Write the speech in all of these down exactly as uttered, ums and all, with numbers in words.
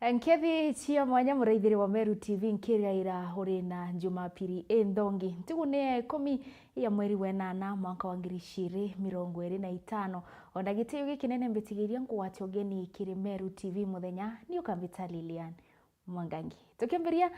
Nkethi cia mwanya, muraithiri wa Meru T V, nkiriaira uri na Jumapili inthongi. Ntugu ni ya ikumi ya mweri wa enana, mwaka wa ngiri ijiri mirongo iri na itano. O na gitiyo gikinene, mbitigiria nkugwate ugeni kiri Meru T V muthenya ni ukambita Lilian Mwangangi. Tukiambiria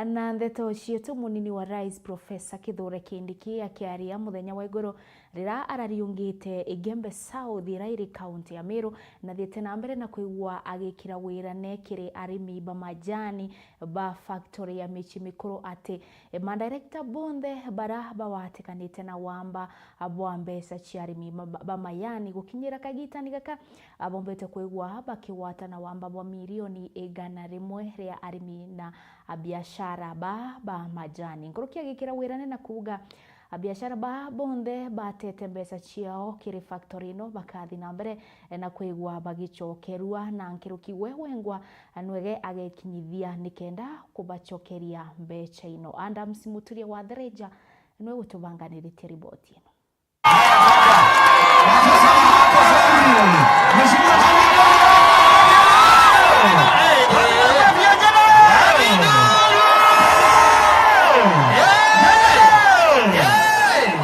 na ndeto cietu, munini wa rais Professor Kithure Kindiki akiaria muthenya wa iguru riria arariungite Igembe South, iria iri kaunti ya Meru, na thiete na mbere na kwigua agikira wirane kiri arimi ba majani ba factory ya Michi Mikuru ati, e, madirector bonthe bara bawatikanite na wamba bwa mbeca cia arimi ba, ba majani gukinyira kagitani gaka, abombete kwigua bakigwata na wamba bwa milioni igana rimwe ria arimi na abiashara ba, ba majani. Nkuruki agikira wirane na kuuga abiashara ba bonthe batete mbeca ciao kiri factory ino bakathi na mbere na kwigua bagicokerua, na nkuruki we wengwa nwege agekinyithia nikenda kubacokeria mbeca ino. Adams Muturia wa Thereja nwe gutubanganiritie riboti ino.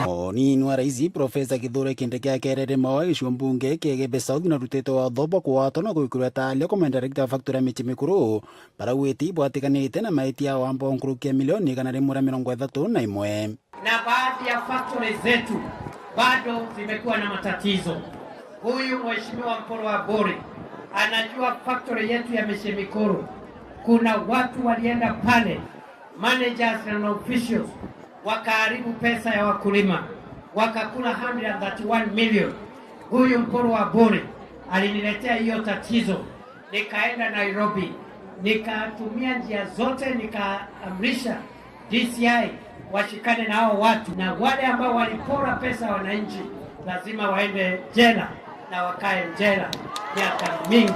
Munini wa rais Professor Kithure Kindiki akerere mawa gicigo mbunge kia Igembe South narutite watho bwa kugwatwa na gwikirwa talia kwa madirector factory ya Michi Mikuru, bara gwiti ibwatikanite na maitia ya wamba wa nkuruki ya milioni igana rimwe ria mirongo ithatu na imwe. Na baadhi ya factory zetu bado zimekuwa na matatizo. Huyu Mheshimiwa Mpuru Aburi anajua factory yetu ya Michi Mikuru, kuna watu walienda pale, managers na officials, wakaharibu pesa ya wakulima, wakakula hundred and thirty-one million. Huyu Mpuru Aburi aliniletea hiyo tatizo, nikaenda Nairobi, nikatumia njia zote, nikaamrisha D C I washikane na hao watu, na wale ambao walipora pesa ya wananchi lazima waende jela na wakae jela miaka mingi.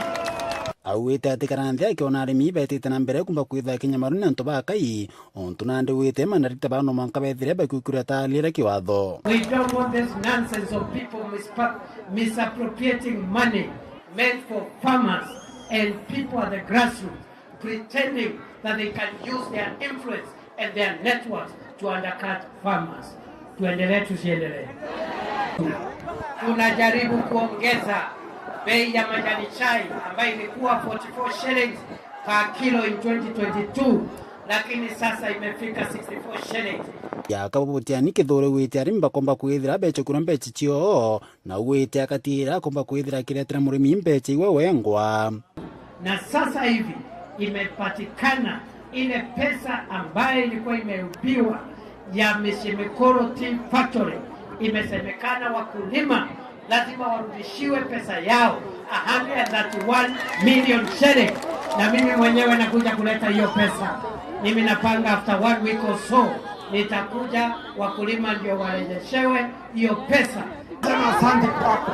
Augite ati karanthi akiona arimi betite na mbere kumba kwitha kinyamaru ni antu ba kai, untu nandi wite mandarita bano mwanka bethire bakiukura talia ria kiwatho. We don't want this nonsense of people mispa-, misappropriating money meant for farmers and people at the grassroots, pretending that they can use their influence and their networks to undercut farmers. Tuendelee, tusiendelee? Tunajaribu kuongeza bei ya majani chai ambayo ilikuwa forty-four shillings per kilo in twenty twenty-two, lakini sasa imefika sixty-four shillings. Yaka butiani Kithure wite arimi bakomba kwithira becukura mbeca cio, na wite akatira akomba kwithira akiretera murimi mbeca iwe wengwa. Na sasa hivi imepatikana ile pesa ambayo ilikuwa imeibiwa ya Michi Mikuru Tea Factory, imesemekana wakulima lazima warudishiwe pesa yao, a hundred and thirty-one million shilling. Na mimi mwenyewe nakuja kuleta hiyo pesa. Mimi napanga after one week or so, nitakuja, wakulima ndio warejeshewe hiyo pesa. Sema asante kwako.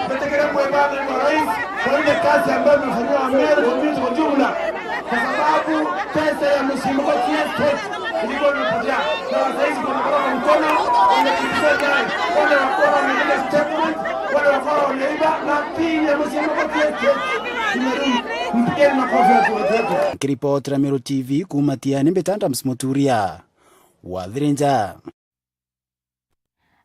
Nategemea mwebana wa rais kwa ile kazi ambayo imefanyiwa Meru community kwa jumla, kwa sababu pesa ya Michi Mikuru Tea Estate ilikuwa imepotea. Na sasa hizi kuna kwa mkono, wamekimbiza ndani. Wale wakora wameleta statement, wale wakora wameiba, na pili ya Michi Mikuru Tea Estate imerudi. Mpigeni makofi watu wetu. Nikiripotera Meru T V kuuma Tiani, mbita Adams Muturia wa Thirinja.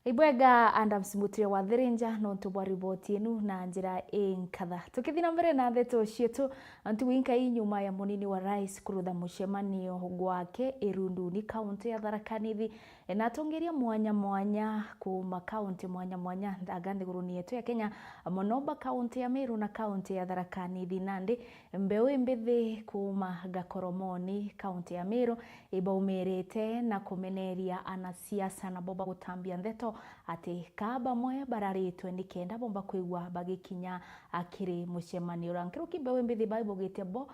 Ibwega Adams Muturia wa Thirinja nontu bwa riboti inu na njira inkatha. Tukithi na mbere na ndeto cietu, ntugu inkai nyuma ya munini wa rais kurutha mucemanio gwake Irunduni, kaunti ya Tharaka Nithi, na atongeria mwanya mwanya kuuma kaunti mwanya mwanya nthaga nthiguruni yetu ya Kenya, mono ba kaunti ya Meru na kaunti ya Tharaka Nithi. Nandi mbeu imbithi kuuma Gakoromoni, kaunti ya Meru, ibaumirite na kumeneria anasiasa nabo bagutambia ndeto ati ka bamwe bararitwe nikenda bomba kwigua bagikinya akiri mucemanio uria. Nkuruki mbeu imbithi baibugite bo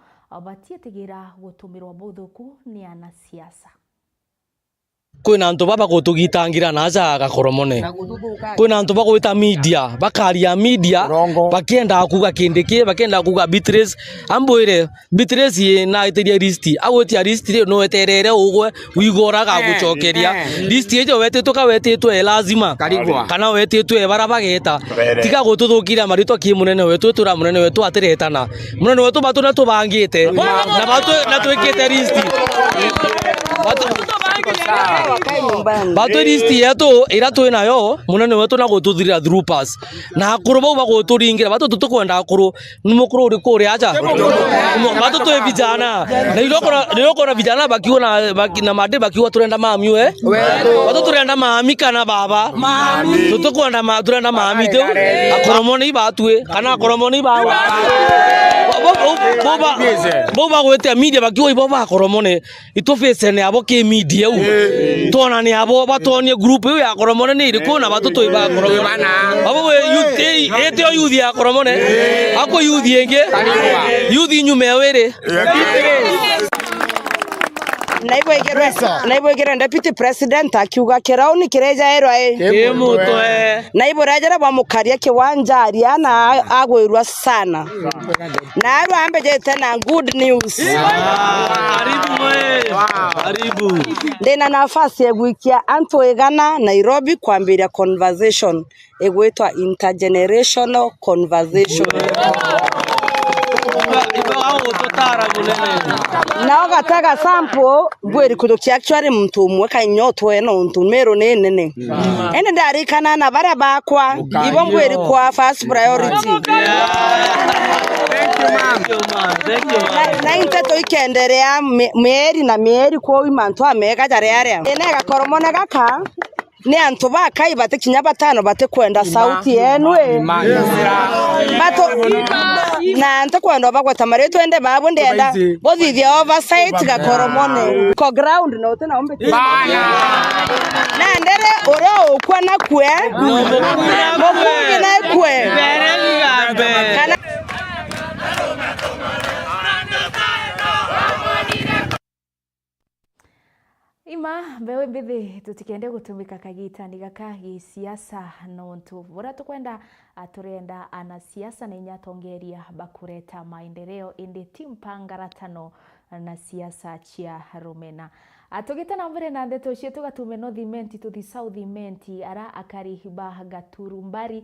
batietigira gutumirwa buthuku ni anasiasa. Kwina antu baba gutugitangira na aja Gakoromone. Kwina antu bagwita media, bakaria media, bakienda kuuga Kindiki, bakienda kuuga Beatrice. Ambwire, Beatrice naitirie list. Agwitia list ri, no weterere ugwe, wigora gagucokeria. List ijo wetitwe ka wetitwe lazima. Kana wetitwe bara bageta. Tiga gututhukiria maritwa ki munene wetu, twira munene wetu atiretana. Munene wetu batu na tubangite. Na batu na twikite list. Batu, batu list yetu ira twi nayo, munene wetu na gututhirira through pass. Na akuru bau baguturingira, batu tutikwenda akuru. Ni mukuru uriku uri aja? Batu twi vijana. Na ilo kona, ilo kona vijana bakiwa na, baki-, na madi bakiwa turenda mami we. Batu turenda mami kana baba. Tutikwenda ma-, turenda mami tu. Akoromone ibatue, kana akoromone ibawa. Bo, bo, bo, bo ba, bo bagwete media bakiwa ibo ba akoromone. Itufacene abo ki media u. Twonane abo batonie group iu ya Koromone ni iriku na batu twi ba Koromone. Abo we youth, i-, itio youth ya Koromone. Ako youth ingi. Youth inyuma ya wiri. Naibwigirwe, naibwigirwe Deputy President akiuga kirauni kirejairwa i. Ki mutwe. Na iburejera bwamukaria kiwanja aria na a-, agwirua sana. Na aru ambejete na good news. Karibu we. Karibu. Ndina nafasi ya gwikia antu igana Nairobi kwambiria conversation igwitwa intergenerational conversation. Na ugatega sample, mbwiri kujukia actually muntu umwe kainyotwe na untu Meru ni nene. Indi ndarikana na baria bakwa, ibo mbwiri kwa first priority. Na, na inteto ikenderea mi-, mieri na mieri, kwou mantu amega jaria aria. Ene Gakoromone gaka, ni antu bakai bati kinya batano batikwenda sauti yenu i. Batu-, na ntikwenda bagweta maritwa indi babu ndienda buthithia oversight Gakoromone. Ko ground no uti na umbi. Na ndere uria ukwa nakue. Mukungi nakue. Kana Ima, mbewe mbithi tutikende gutumika kagitani gaka gisiasa nontu buria tukwenda, a, turenda anasiasa na inya atongeria bakureta maendeleo, indi ti mpangaratano na siasa cia rumena. A, tugite na mbere na ndeto cietu, gatume North Imenti tuthi South Imenti, ara akari ba Gaturu Mbari,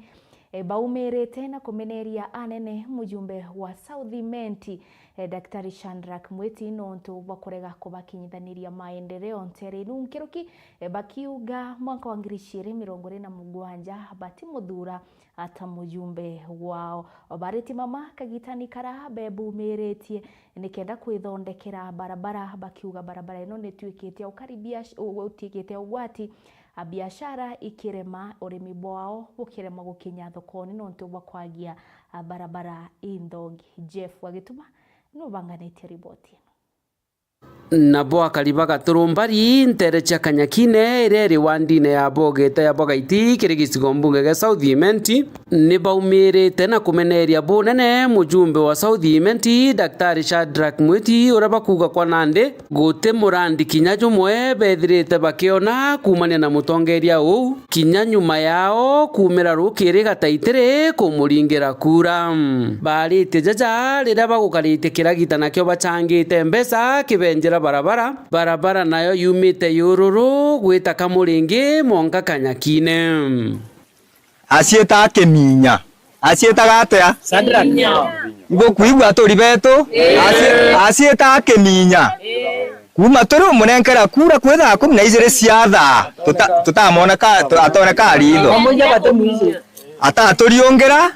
e, baumirite na kumeneria anene mujumbe wa South Imenti, e, Daktari Shadrack Mwiti nontu bwa kurega kubakinyithaniria maendeleo ntere inu nkiruki, e, bakiuga mwaka wa ngiri ciiri mirongo iri na mugwanja batimuthuura ata mujumbe wao. Bariti mama kagitani kara bebumiritie nikenda kwithondekera barabara, bakiuga barabara ino nituikite ukaribia, u-, utuikite ugwati, a, biashara ikirema, urimi bwao bukirema gukinya thokoni nontu bwa kwagia, a, barabara inthongi. Jeff Wagituma nubanganitie riboti ino. Nabo akari ba Gaturumbari, ntere cia Kanyakine, iria iri wandine ya Bogete ya Bogaiti, kiri gicigo mbunge gia South Imenti, ni baumirite na kumeneria bunene mujumbe wa South Imenti, Daktari Shadrack Mwiti, uria bakuuga kwa nandi guti murandi kinya jumwe bethirite bakiona kuumania na mutongeria uu, kinya nyuma yao kuumira rukiri gataitiri kumuringira kura. Baaritie jaja riria bagukaritie kiragita nakio bachangite mbeca kibenjera barabara, barabara nayo yumite Yururu gwita Kamuringi mwanka Kanyakine. Aciitaga Kiminya. Aciitaga atia? Shadrack. Ngukwigua aturi betu. Aci-, aciitaga Kiminya. Kuuma turi umunenkera kura kwithaa kumi na ijiri cia thaa, tuta-, tutamwona ka, tu-, atoneka riitho. Ataturiungira,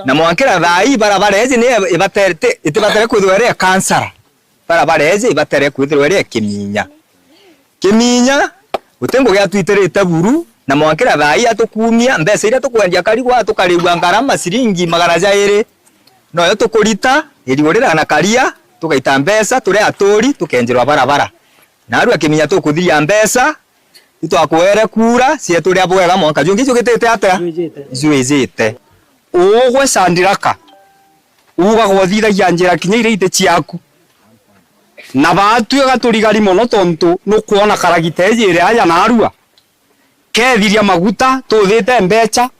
na mwankira thaa ii barabara iji ni ibatere-, ti-, itibatere kwithirwa iri ya kansara. Barabara iji ibatere kwithirwa iri ya Kiminya. Kiminya, guti ngugi atwitirite buru, na mwankira thaa ii atukuumia, mbeca iria tukwendia karigwa, tukarigua ngarama ciringi magana jairi, noyo tukurita, irigurira na karia, tugaita mbeca, turi aturi, tukenjirwa barabara. Narua Kiminya tukuthiria mbeca, itwakuere kura, cietu ria bwega mwanka jungi jugitite atia? Jwijite. Jwijite. Ugwe Sandiraka, ugaga uthithagia njira kinya iria iti ciaku. Na baatwi gaturigari mono, tontu nukwona karagita iji iri aja naarua, keethiria maguta, tuthite mbecha.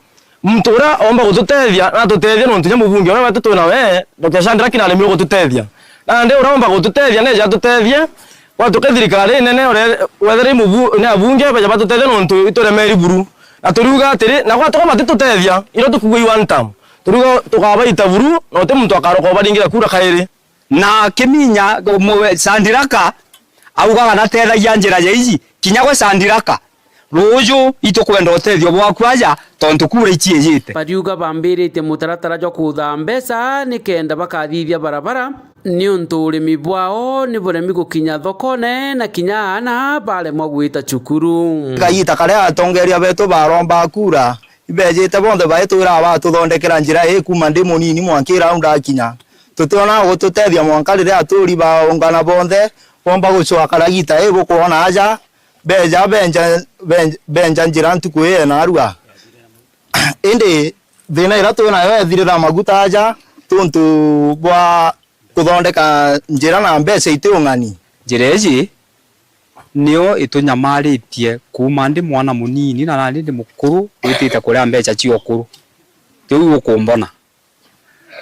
Muntu uria oomba gututethia, na atutethie, nontu kinya mubunge uria wetu twi nawe, Doctor Shadrack, naremire gututethia. Nandi uria oomba gututethia, neeje atutethie, gwatuke thirikari inene, uria wethire i mubu-, ni abunge, beeje batutethie, nontu ituremeri buru. Na turiuga atiri, na gwatuka batitutethia, irio tukuuga i one term. Turiuga tukabaita buru, na uti muntu akaroka ubaringira kura kairi. Na Kiminya, mwe-, Sandiraka, augaga natethagia njira ja iji, kinya gwe Sandiraka, ruuju itukwenda utethio bwaku aja, tontu kura iciijite. Bariuga bambiritie mutaratara jwa kuutha mbeca nikenda bakathithia barabara, niuntu urimi bwao ni buremi gukinya thokone, na kinya aana baremwa gwita cukuru. Kagiita karia atongeria betu baromba kura, ibejite bonthe baitwiraga batuthondekera njira ii kuuma ndi munini mwanka ira au ndakinya. Tutionaga gututethia mwanka riria aturi baungana bonthe, bomba gucwaa karagita ii bukwona aja, beeja benja, benja, benja njira ntuku ii ya naarua. Indi thiina iria twi nayo ethirira maguta aja tuntu bwa kuthondeka njira na mbeca iti ung'ani. Njira iji nio itunyamaritie kuuma ndi mwana munini na nandi ndi mukuru gwitite kuria mbeca cia ukuru. Ti uu ukumbona.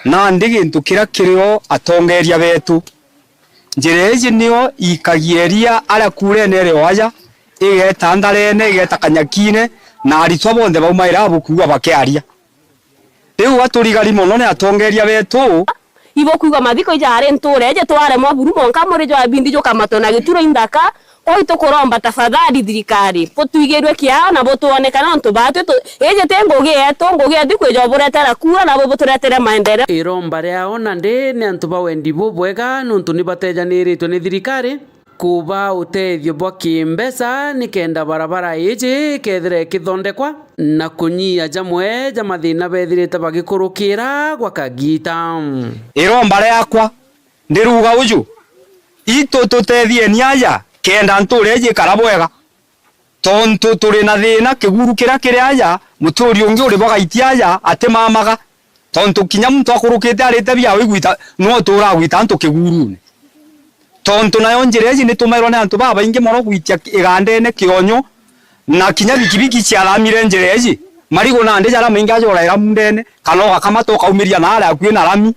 Nandi gintu kiria kiri o atongeria betu, njira iji nio iikagia iria aria kuurene iri o aja, igeeta ntharene, igeeta kanyakine, na aritwa bonthe baumaira bukuua bakiaria. Riu aturigari mono ni atongeria betu. Ibukwigua mathiko ijari ntuura iji twaremwa buru mwanka mwiri jwa bindi jukamatwe na gituro inthaka. Kwou tukuromba tafadhali thirikari butwigirue kiao na butwoneka nontu baatwi tu-, iji ti ngugi yetu, ngugi yetu ikwija uburetera kura nabo buturetere maendeleo. Iromba riao nandi ni antu ba wendi bubwega nontu ni batejaniritwe ni thirikari. Kuba utethio bwa kimbeca nikenda barabara iji ikethira ikithondekwa na kunyia jamwe ja mathina bethirite bagikurukira gwa kagiita. Iromba riakwa ndiruga uju, itu tutethieni aja kenda ntuura iji ikara bwega, tontu turi na thina, kiguru kiria kiri aja, muturi ungi uri bwa gaiti aja atimamaga. Tontu kinya muntu akurukite arite biawe igwita, no utura agwita antu kiguurune. Tontu nayo njira iji nitumairwa ni antu babaingi mono gwitia igandene kionyo, na kinya bikibiki ciathamire njira iji, marigu nandi jaria maingi ajoraira mundene, kana ugakamata ukaumiria naari akui na rami.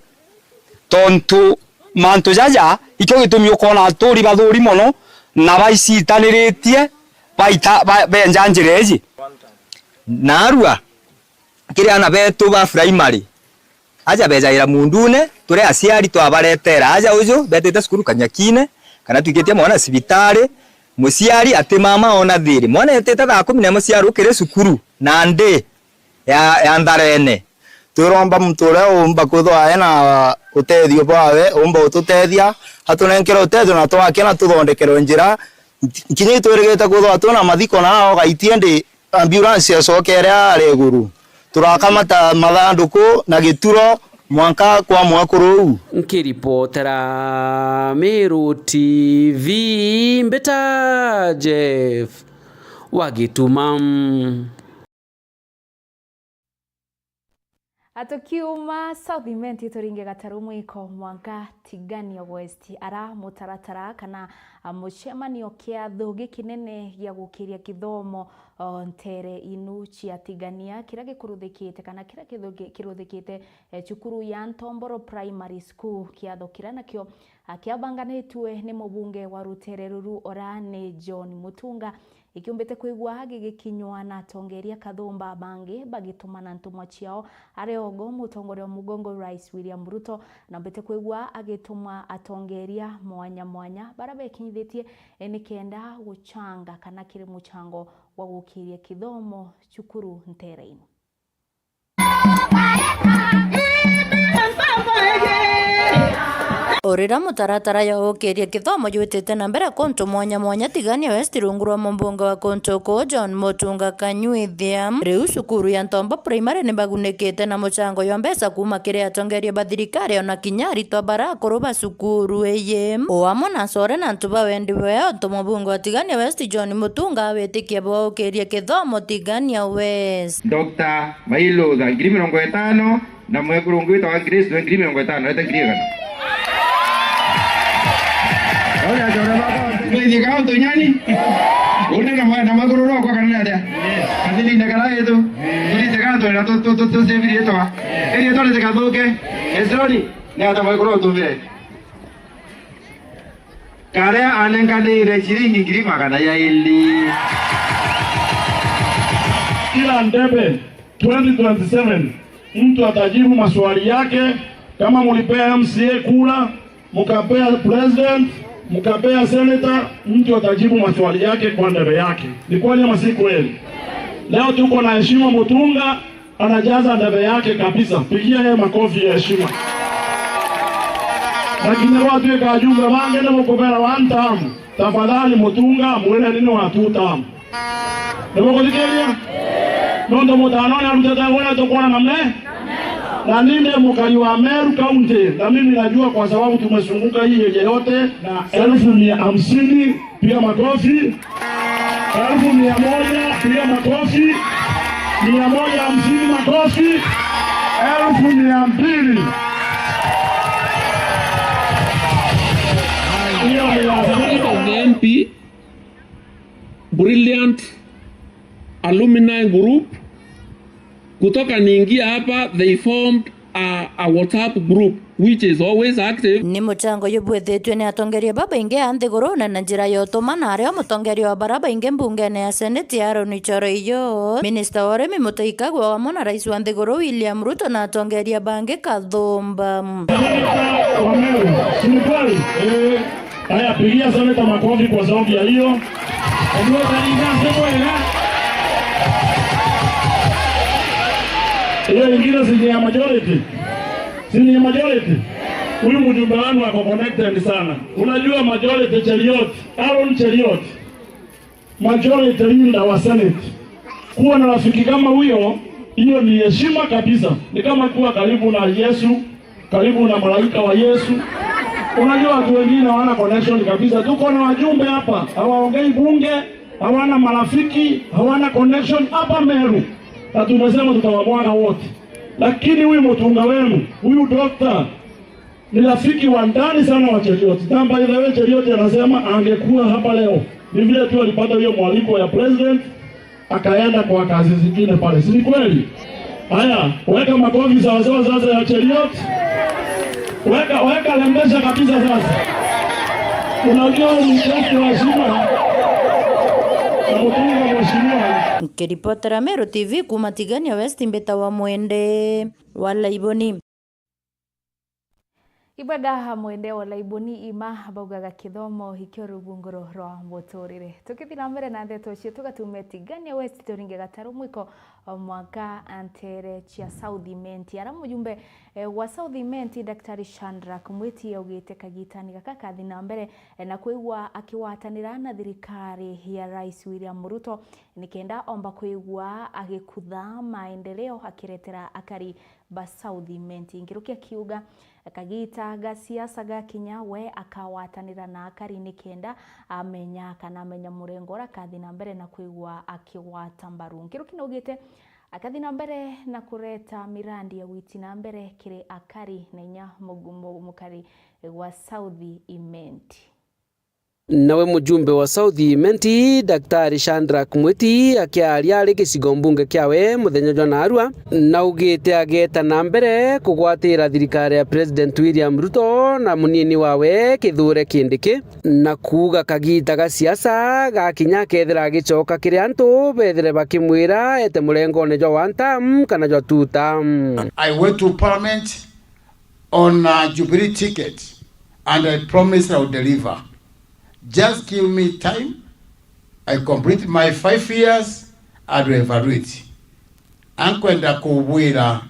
Tontu mantu jaja, ikio gitumi ukoona aturi bathuri mono, na baicitaniritie, baita, ba-, benja njira iji. Naarua, kiri aana betu ba primary, aja bejaira mundune, turi aciari twabaretera aja uju, betite cukuru Kanyakine, kana twikitie mwana cibitari, muciari atimama ona thiri. Mwana etite thaa kumi na imwe cia rukiri cukuru, nandi ya, ya ntharene. Twiromba muntu uria uumba kwithwa ena utethio bwawe, uumba ututethia, atunenkere utethio na twake na tuthondekerwe njira. Nkinya itwirigite kwithwa twina mathiko na aoga itiendi ambulance yacokere aria iguru. Turakamata mathanduku na gituro mwanka kwa mwekuru uu. Nkiripotera Meru T V, mbita Jeff wa Gituma. A, tukiuma South Imenti turinge gataru mwiko mwanka Tigania West, ara mutaratara kana, a, mucemanio kiatho gikinene gia gukiria kithomo, o, ntere inu cia Tigania, kiria gikuruthikite kana kiria kithu-, ki-, kiruthikite, e, cukuru ya Ntomboro Primary School, kiatho kiria nakio, a, kiabanganitue ni mubunge wa rutere ruru ora ni John Mutunga, ikiumbite kwigua gigikinywa na atongeria kathumba bangi bagitumana ntumwa ciao, ari ogo mutongoria wa mugongo Rais William Ruto, na umbite kwigua agitumwa atongeria mwanya mwanya bara bekinyithitie, e, nikenda guchanga kana kiri muchango wa gukiria kithomo cukuru ntere-ini. O riria mutaratara ya gukiria kithomo jwitite na mbere kuntu mwanya mwanya Tigania West rungu rwa mumbunge wa kuntu kuu John Mutunga Kanyuithia, riu cukuru ya Ntombo Primary ni bagunikite na muchango jwa mbeca kuuma kiri atongeria ba thirikari ona kinya aritwa bara akuru ba cukuru iyi. O amwe na acore na antu ba wendi bwao, untu mubunge wa Tigania West John Mutunga awitikia bwa gukiria kithomo Tigania West. Doctor Mailutha ngiri mirongo itano, na mwekuru ungi witagwa Grace nawe ngiri mirongo itano, ete ngiri igana. Ika antu nyani. Une na mwa-, na maguru rokwa kana ni atia? Kathiri na kara yetu. Turite kantu na tu, tu, tu, tu save riitwa. Eri yetu ritikathuke. Esroni, ni ata maguru tumbire? Karia anenkanire ciringi ngiri magana jairi. Kila ndebe twenty twenty-seven, mtu atajibu maswali yake. Kama mulipea M C A kura, mkapea president, mkapea senator, mtu atajibu maswali yake kwa ndebe yake. Ni kweli ama si kweli? Leo tuko na Heshima Mutunga, anajaza ndebe yake kabisa. Pigia yeye makofi ya heshima. Lakini watuika ajumbe bangi ni mukubera one term. Tafadhali Mutunga, mwireni ni wa two term. Ni mukuthikiria? Nontu mutano ni arutete wira tukwona na me. Na ninde mukari wa Meru County, na mimi najua kwa sababu tumezunguka hii area yote na elfu mia hamsini. Piga makofi. Elfu mia moja, piga makofi. Mia moja hamsini, makofi. Elfu mia mbili. Hiyo ni ya of the M P, Brilliant Alumni Group, kutoka niingia hapa, they formed a, a WhatsApp group which is always active. Ni mucango jubwithitue ni atongeria babaingi a nthiguru, na na njira ya utuma na ario mutongeria wa bara baingi mbungene ya Seneti Aaron Choroiyo, minista wa urimi Mutahi Kagwe wamwe na rais wa nthiguru William Ruto na atongeria bangi kathumba. Wa Meru, si ni kweli? Eh. Haya, pigia seneta makofi kwa sababu ya hiyo. Ndio kanisa sema ya. Hiyo ingine si ni ya majority. Si ni ya majority. Huyu mjumbe wangu ako connected sana. Unajua majority Cheriot, Aaron Cheriot. Majority leader wa Senate. Kuwa na rafiki kama huyo, hiyo ni heshima kabisa. Ni kama kuwa karibu na Yesu, karibu na malaika wa Yesu. Unajua watu wengine hawana connection kabisa. Tuko na wajumbe hapa, hawaongei bunge, hawana marafiki, hawana connection hapa Meru. Na tumesema tutawamwaga wote. Lakini huyu Mutunga wenu, huyu doctor, ni rafiki wa ndani sana wa Cheriot. Na by the way, Cheriot anasema angekuwa hapa leo. Ni vile tu alipata hiyo mwaliko ya president, akaenda kwa kazi zingine pale. Si ni kweli? Haya, weka makofi sawasawa sasa ya Cheriot. Weka, weka lembesha kabisa sasa. Unajua ni mtoto wa heshima. Na kutunga mheshimiwa. Nkiripotera Meru T V kuma Tigania West, mbita wa Mwende wa Laiboni. Ibwega Mwende wa Laiboni, ima baugaga kithomo ikio rubunguro rwa muturire. Tukithi na mbere na ndeto cietu, gatume Tigania West turinge gataru mwiko o mwanka ntere cia South Imenti. Ara mujumbe, eh, wa South Imenti, Daktari Shadrack Mwiti, augite kagitani gaka kathi na mbere, eh, na kwigua akiwatanira na thirikari ya Rais William Ruto, nikenda omba kwigua agikutha maendeleo akiretera akari ba South Imenti. Ngiruki akiuga, kagita ga siasa gakinya, we akawatanira na akari nikenda amenya kana amenya murengo uria akathi na mbere na kwigua akigwata mbaru. Ngiruki naugite akathi na mbere na kureta mirandi ya witi na mbere kiri akari na inya mugu-, mu-, mukari wa South Imenti. Nawe mujumbe wa South Imenti, Daktari Shadrack Mwiti, akiaria ari gicigo mbunge kiawe muthenya jwa naarua, naugite ageeta na mbere kugwatira thirikari ya President William Ruto na munini wawe Kithure Kindiki, na kuuga kagita ga siasa gakinya akethira agicoka kiri antu bethire bakimwira ete murengone jwa one term kana jwa two term. I went to parliament on a Jubilee ticket and I promised I would deliver. Just give me time. I complete my five years and we evaluate. Ankwenda kubwira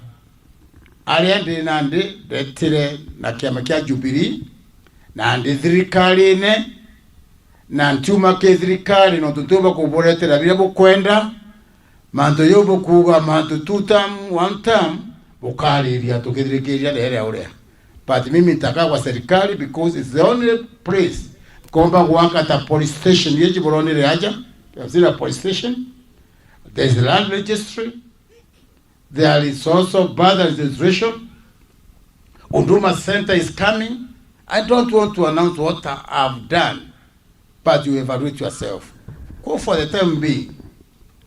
aria ndi nandi ndetire na kiama kia Jubilee na ndi thirikarine na ntiuma ki thirikari nontu ntiumba kuburetera biria bukwenda. Mantu jau bukuuga mantu two term, one term, bukariria tukithirikiria riri uria. But mimi nitakaa kwa serikali because it's the only place nkomba gwaka ta police station. Yeji buronire aja, you have seen a police station. There is land registry. There is also birth registration. Huduma Center is coming. I don't want to announce what I have done. But you evaluate yourself. Kwa for the time being,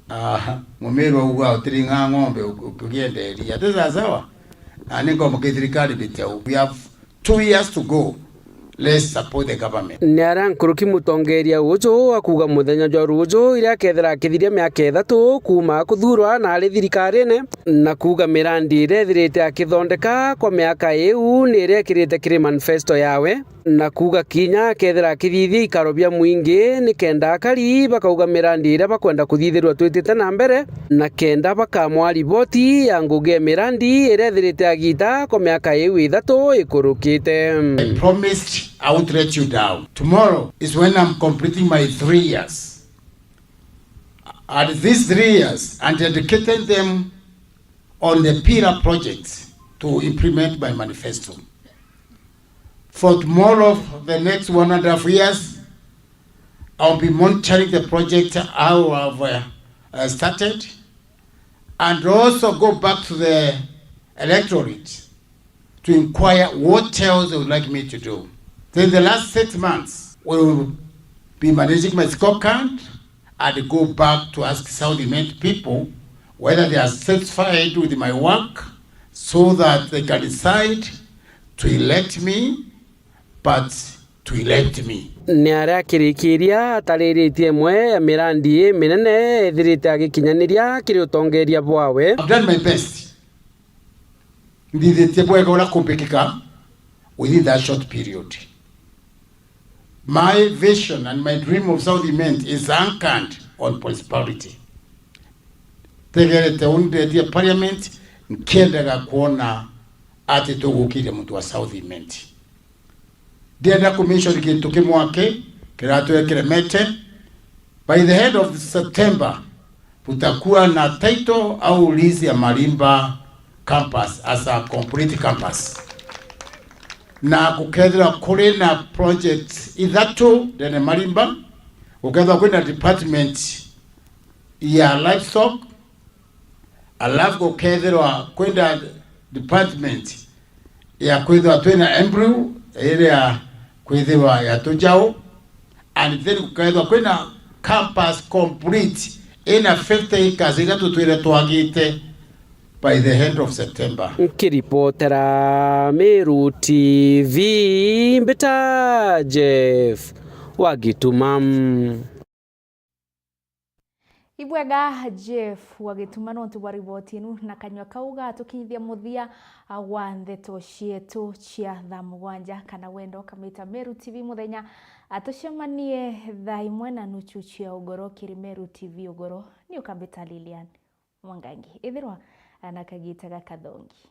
ah, Mumiru auga utiringa ng'ombe uk-, ukigienderia. Ati sawa sawa? Na ni ngomba thirikari biteu. We have two years to go. Let's support the government. Ni aria nkuruki mutongeria uju akuuga muthenya jwa ruuju iria akethira akithiria miaka ithatu kuuma kuthurwa na ari thirikarine, na kuuga mirandi iria ethirite akithondeka kwa miaka iu ni iria ekirite kiri manifesto yawe, na kuuga kinya akethira akithithia ikaro bia mwingi ni kenda akari bakauga mirandi iria bakwenda kuthithirua twitite na mbere, na kenda bakamwa riboti ya ngugi ya mirandi iria ethirite agita kwa miaka iu ithatu ikurukite. I promised I would let you down. Tomorrow is when I'm completing my three years. And these three years, I'm dedicating them on the pillar projects to implement my manifesto. For tomorrow, for the next one and a half years, I'll be monitoring the project I have, uh, uh, started, and also go back to the electorate to inquire what else they would like me to do. Then the last six months, we will be managing my scorecard and go back to ask South Imenti people whether they are satisfied with my work so that they can decide to elect me, but to elect me. Ni aria akirikiria atariritie imwe ya mirandi iminene ethirite agikinyaniria kiri utongeria bwawe. I've done my best. Nthithitie bwega uria kumbikika within that short period. My vision and my dream of South Imenti is anchored on prosperity. Tegerete undetie parliament, nkiendaga kuona ati tugukiria muntu wa South Imenti. Ndienda ku mention kintu kimwe aki kiratwekiremete. By the end of September, tutakuwa na title au lease ya Marimba campus as a complete campus. Na gukethirwa kuri na projects ithatu ndene Marimba, gukethirwa kwina department ya livestock, alafu gukethirwa kwina department ya kwithirwa twina embryo iria kwithirwa ya tujau, and then gukethirwa kwina campus complete ina fifty acres iria tutwire twagite by the end of September. Nkiripotera Meru T V, mbita Jeff wa Gituma. Ibwega Jeff wa Gituma nontu bwa riboti inu na kanyua kau gatukinyithia muthia, a, wa ndeto cietu cia thaa mugwanja, kana wenda ukamita Meru T V muthenya, a, tucemanie thaa imwe na nuchu cia ugoro kiri Meru T V ugoro. Ni ukambita Lilian Mwangangi. Ithirwa, a, na kagita gakathongi.